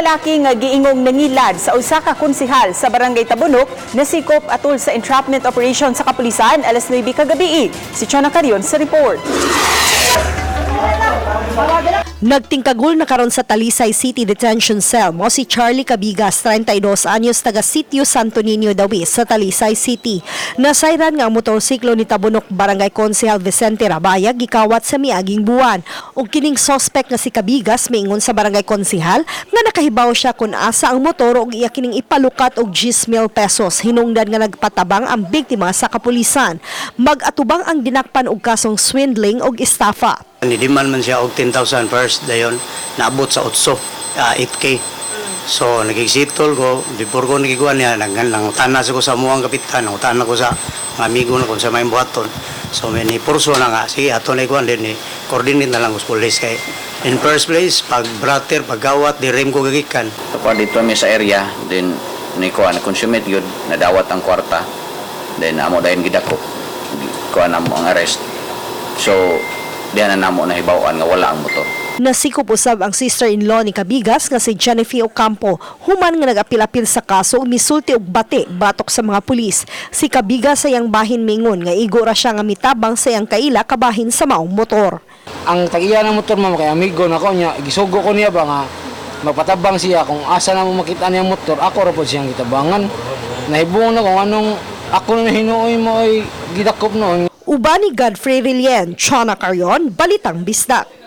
lalaki nga giingong nangilad sa usa ka konsehal sa Barangay Tabunok nasikop atol sa entrapment operation sa kapulisan alas 9 kagabi. Si Chona Carion sa report. Nagtingkagul na karon sa Talisay City Detention Cell mo si Charlie Cabigas, 32 anyos, taga Sitio Santo Niño Dawis sa Talisay City. Nasayran nga ang motorsiklo ni Tabunok Barangay Konsehal Vicente Rabaya gikawat sa miaging buwan. Ug kining suspect nga si Cabigas miingon sa barangay konsehal nga nakahibaw siya kung asa ang motor ug iya kining ipalukat og 10,000 pesos hinungdan nga nagpatabang ang biktima sa kapulisan. Mag-atubang ang dinakpan og kasong swindling og estafa. Ni-demand man siya og 10,000 first, dayon naabot sa 8, 8K. So nagigsitol ko, before ko nagiguan niya, nangutana ko sa amuang kapitan, nangutana ko sa mga amigo na kung sa may buhaton. So may ni purso na nga, sige, ato na ikuan din ni coordinate na lang ko sa police kay in first place, pag brater, pag gawat, di rim ko gagikan. So kuan dito mi sa area, then ni kuan consummate gyud, nadawat ang kwarta. Then amo dayon gidakop. Kuan amo ang arrest. So diyan na namo nahibaw-an nga wala ang motor. Nasikop usab ang sister-in-law ni Cabigas nga si Jennifer Ocampo human nga nagapil-apil sa kaso ug misulti og bati batok sa mga pulis. Si Cabigas sa iyang bahin mingon nga igo ra siya nga mitabang sa iyang kaila kabahin sa maong motor. Ang tag-iya ng motor, ma'am, kay amigo na ko niya, gisugo ko niya ba nga magpatabang siya kung asa na mo makita niya ang motor, ako ra pod siyang gitabangan. Nahibong na kung anong ako na hinuoy mo ay gidakop noon. Uban ni Godfrey Relien, Chona Carion, Balitang Bisdak.